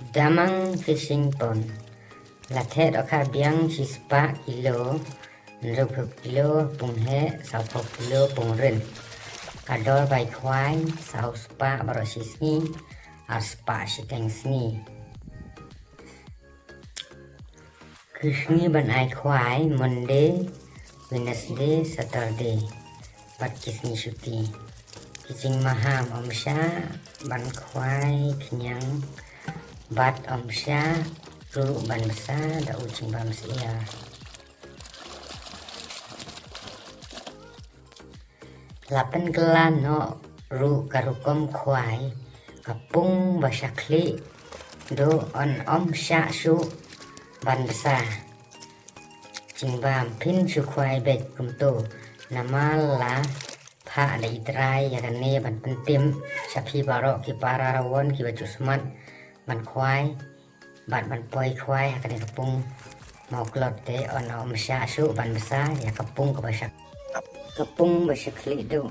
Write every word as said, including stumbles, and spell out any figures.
Damang Fishing Pond. La theh dohkha biang shispah kilo, hynriewphew kilo pung heh, sawphew kilo pung rin. Ka dor bai khwai, saw spah baroh shi sngi, ar spah shiteng sngi. Ki sngi ban ai khwai, Monday, Wednesday, Saturday. Bad ki sngi shuti. Ki jingmaham ym shah ban khwai khñiang bad ym shah ruh ban bsa da u jingbam syiar. La pynkylla noh ruh ka rukom khwai, ka pung ba sha khlieh duh, yn ym shah shuh ban bsa. Jingbam, phin shu khwai beit kumto, namar la phah da i trai ïa kane ban pyntip sha phi baroh ki para rawon kiba ju smat ban khwai bad ban poi khwai ha kane ka pung mawklot te, yn ym shah shuh ban bsa ïa ka pung kaba sha, ka pung ba sha khlieh duh.